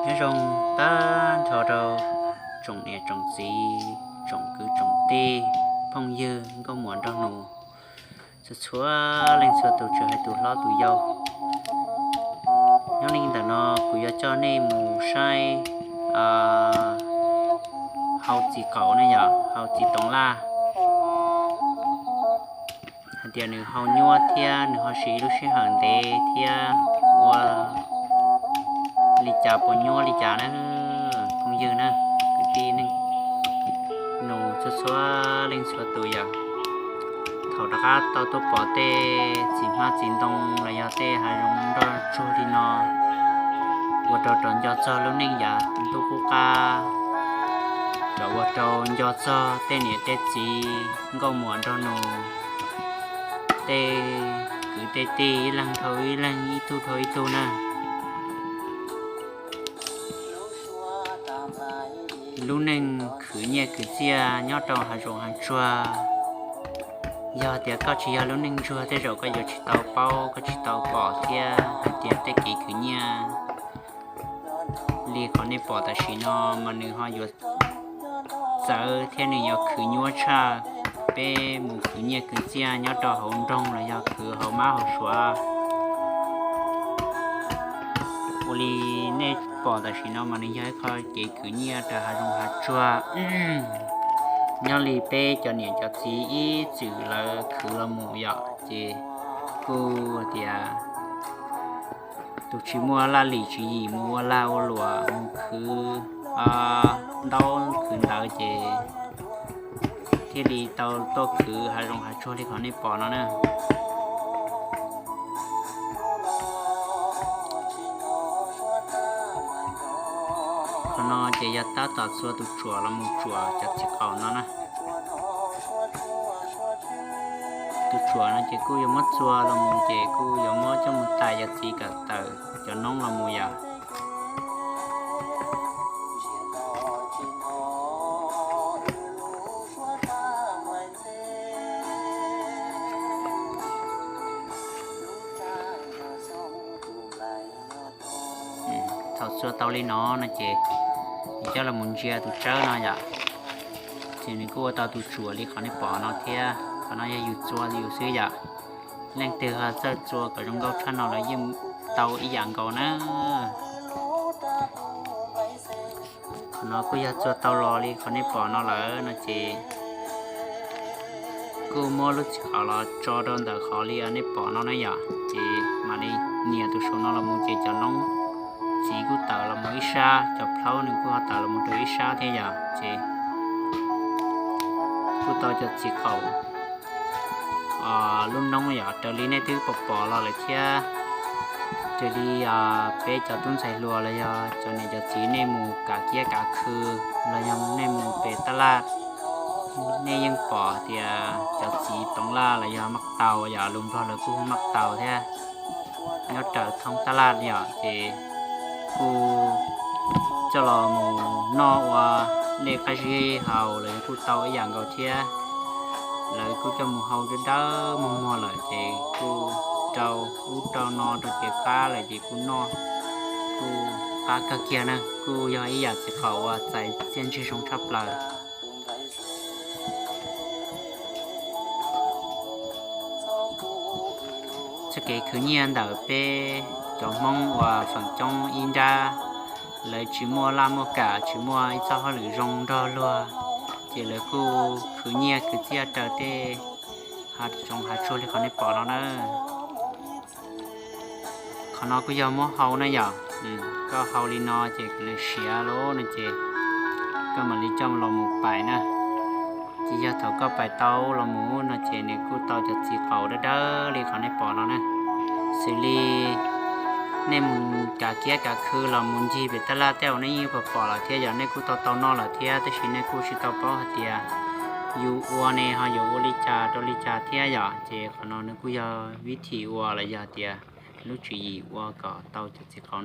Nyob zoo tag nrho rau tsoom niam tsoom txiv, tsoom kwv tsoom tij, phooj ywg nkauj muam nraug nus, txhua txhua leej txhua tus tsis hais tus hlob tus yau. Nyob li ntawm no kuv yuav coj nej mus saib hau txiv qaum ne yom, hau txiv toov laj, hais tias nws hau nyuaj thiab nws ho siv lub sij hawm ntev thiab ua li cas puas nyuaj li cas na, phooj ywg na, kwv tij neej nus txhua txhua leej txhua tus yom. Thaum rov qab tau tuaj pom tej txiv hmab txiv ntoo los yog tej hav zoov nroj tsuag li no, ua rau rov nco txog lub neej yav ntuj qub qab, rov ua rau nco txog tej niam tej txiv nkauj muam nraug nus, tej kwv tej tij ib leeg dhau ib leeg, ib tug dhau ib tug na. Lub neej khwv nyiaj khwv txiaj nyob rau hav zoov hav tsuag, yog tias koj tsis yog lub neej ntsuag tej zaum koj yuav tsis tau paub, koj tsis tau pom thiab hais tias tej kev khwv nyiaj li qhov nej pom tam sim no mas nws ho yuav txawv thiab nws yuav khwv nyuaj tshaj peb mus khwv nyiaj khwv txiaj nyob rau hauv nroog los yog khwv hauv mab hauv suav. Ua li nej pom tam sim no mas nws yog ib qho kev khwv nyiaj rau hav zoov hav tsuag. Nyob li peb cov niam cov txiv ib txwm lawv khwv los mus yom, ces kuj tias tus tsis muaj laj lim tswv yim mus ua lag ua luam mus khwv ntaub khwv ntawv ces thiaj li tau tuaj khwv hav zoov hav tsuag li qhov nej pom no na. Qhov no ces yog tab tom txua tus tsuam los mus tsuam cov txiv qaum no na. Tus tsuam no ces kuj yuav muab txua los mus ces kuj yuav muab coj mus tais cov txiv kom tawm cov noob los mus yom. Thaum txua tau li no no ces nws coj los mus ntsia tus tsawb no yom, ces nws kuj ua tau tus tsuam li qhov nej pom no thiab. Qhov no yog yus txua yus xwb yom. Leej twg ho txawj txua kom zoo nkauj tshaj no los yeej tau ib yam nkaus na. Qhov no kuj yog txua tau los li qhov nej pom no lawm no ces kuj muab lub txiv qaum los tso rau ntawm qhov li nej pom no na yom, ces mam li nias tus saum no los mus ces cov noob txiv kuj tawm los mus ib sab, cov plhaub nws kuj ho tawm los mus rau ib sab thiab yom, ces kuj tau cov txiv qaum lub noob yom, raws li nej twb pom pom los lawm thiab. Raws li peb cov tub ntxhais hluas los yog cov niam cov txiv nej mus kav kiab kav khw los yog nej mus pem tab laj, nej yeej pom tias cov txiv toov laj los yog maj tau yom, lus Nplog lawv kuj hu maj tau thiab, nyob raws thoob tab laj yom, ces kuj coj los mus noj ua dej qab zib haus los yog kuj tau ib yam nkaus thiab. Lawv kuj coj mus hau dawb dawb muag muag lawm ces kuj rau ub rau no rau cev qab lawm ces kuj noj kuj qab kawg kiag na, kuj yog ib yam txiv qaum uas txais txiaj ntsig zoo tshaj plaws. Txoj kev khwv nyiaj ntawm peb cov Hmoob uas feem coob ib nrab lawv tsis muaj laj muaj kam, tsis muaj ib txoj hauj lwm zoo nrog luag, ces lawv kuj khwv nyiaj khwv txiaj raws tej hav zoov hav tsuag li qhov nej pom no na. Qhov no kuj yog muab hau na yom, koj hau li no ces nws siav lawm no ces koj mam li coj los mus pais na. Ces yog thaum koj pais tau los mus no ces nws kuj tau cov txiv qaum dawb dawb li qhov nej pom no na. Xws li nej mus kav kiab kav khw los mus ncig pem tab laj tej zaum nej yeej pom pom lawm thiab yom, nej kuj tau tau noj lawm thiab, tab sis nej kuj tsis tau paub hais tias yus ua ne ho yuav ua li cas rau li cas thiab yom. Ces qhov no nws kuj yog vib thim ua los yog tias lub tswv yim ua kom tau cov txiv qaum